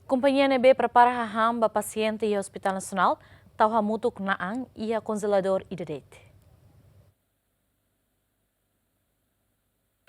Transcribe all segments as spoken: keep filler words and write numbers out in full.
Kompañia ne'ebé prepara hahán ba pasiente iha Hospital Nasionál tau hamutuk na'an iha konjeladór ida de'it.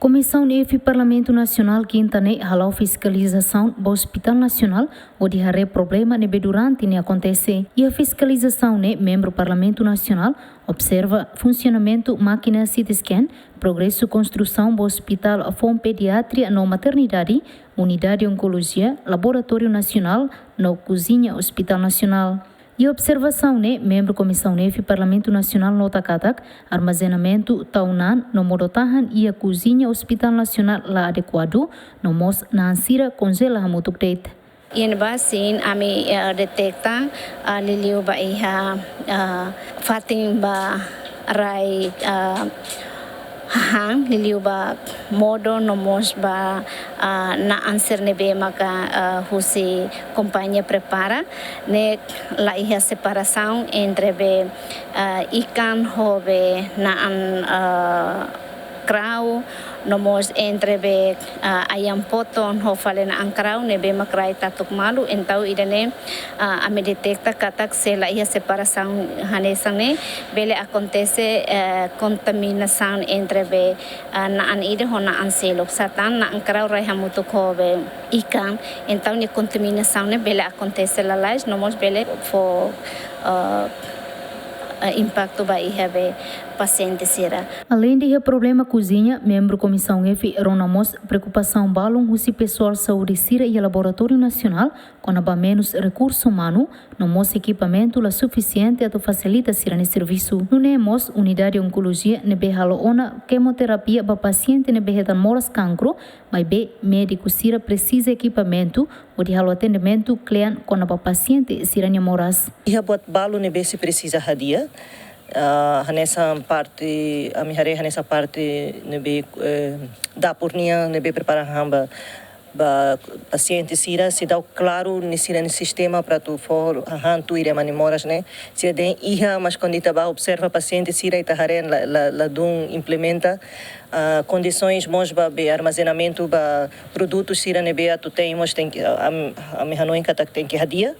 Komisaun F Parlamentu Nasionál kinta ne'e hala'o fiskalizasaun ba Hospital Nasionál hodi haree problema ne'ebé durante ne'e akontese. Iha fiskalizasaun ne'e membru Parlamentu Nasionál observa funsionamentu mákina C T scan, progresu konstrusaun ba Hospital Foun Pediatria no Maternidade, Unidade Onkolojia, Laboratóriu Nasionál no kuziña Hospital Nasionál. Iha observasaun ne'e, membru Komisaun F Parlamentu Nasionál nota katak armazenamentu tau na'an no modo-tahan iha kuziña Hospital Nasionál la adekuadu, no mós na'an sira konjela hamutuk de'it. Iha ne'ebá sin ami, eh, deteta, ah, liuliu ba iha, ah, fatin ba rai, ah, hahán, liuliu ba modo no mós ba, ah, na'an sira ne'ebé maka, ah, husi kompañia prepara, ne'e la iha separasaun entre be, ah, ikan ho be na'an, ah, krau, no mós entre be, ah, ayam potong ho fali na'an krau ne'ebé mak rai tatuk malu. Entaun ida-ne'e, ah, ami deteta katak se la iha separasaun hanesan ne'e, bele akontese, eh, kontaminasaun entre be, ah, na'an ida ho na'an seluk. Se tan na'an krau rai hamutuk ho be ikan, entaun nia kontaminasaun ne'e bele akontese lalais, no mós bele fó, ah, ah, impaktu ba iha be pasiente sira. Aleinde iha problema kuziña, membru Komisaun F rona mós preokupasaun balun husi pesoál saúde sira iha Laboratóriu Nasionál kona-ba menus rekursu umanu, no mós ekipamentu la sufisiente atu fasilita sira-nia servisu. Nune'e mós Unidade Onkolojia ne'ebé halo ona kemoterapia ba pasiente ne'ebé hetan moras kankru, maibé médiku sira presiza ekipamentu hodi halo atendimentu kle'an kona-ba pasiente sira-nia moras. Iha buat balu ne'ebé sei presiza hadi'a, ah, hanesan parte, ami haree hanesan parte ne'ebé, eh, dapur nian ne'ebé prepara hahán ba, ba pasiente sira, seidauk klaru nia sira-nia sistema para atu fó hahán tuir ema nia moras ne'e. Sira dehan iha, mas kuandu ita bá observa pasiente sira ita haree la, la, ladún implementa, ah, kondisoens mós ba be armazenamentu ba produtu sira ne'ebé atu te'in mós tenke, ah, am-, ami hanoin katak tenke hadi'a,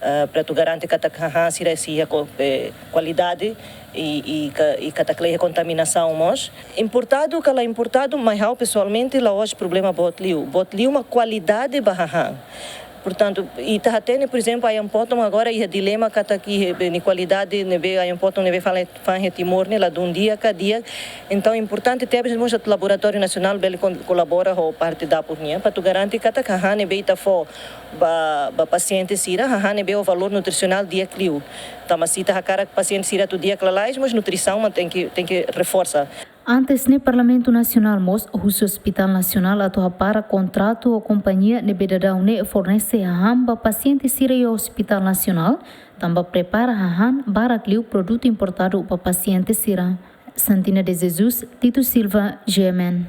ah, para atu garante katak hahán sira sei iha ko-, eh, kualidade i, i ka-, i katak la iha kontaminasaun mós. Importadu ka la importadu, mai ha'u pesoalmente la'ós problema boot liu. Boot liu mak kualidade ba hahán. Portantu, ita hatene, por ezemplu, ayam potong agora iha dilema katak, eh, nia kualidade ne'ebé ayam potong ne'ebé fa'an iha Timor ne'e ladún di'ak ka di'ak. Entaun importante tebes mós atu Laboratóriu Nasionál bele kon-, kolabora ho parte dapur nian para atu garante katak hahán ne'ebé ita fó ba, ba pasiente sira, hahán ne'ebé ho valór nutrisionál di'ak liu. Tanba se ita hakarak pasiente sira atu di'ak lalais, mas nutrisaun mak tenke, tenke reforsa. Antes ne'e Parlamentu Nasionál mós husu Hospital Nasionál atu hapara kontratu ho kompañia ne'ebé daudaun ne'e fornese hahán ba pasiente sira iha Hospital Nasionál, tanba prepara hahán barak liu produtu importadu ba pasiente sira. Santina de Jesus, Tito Silva, G M N.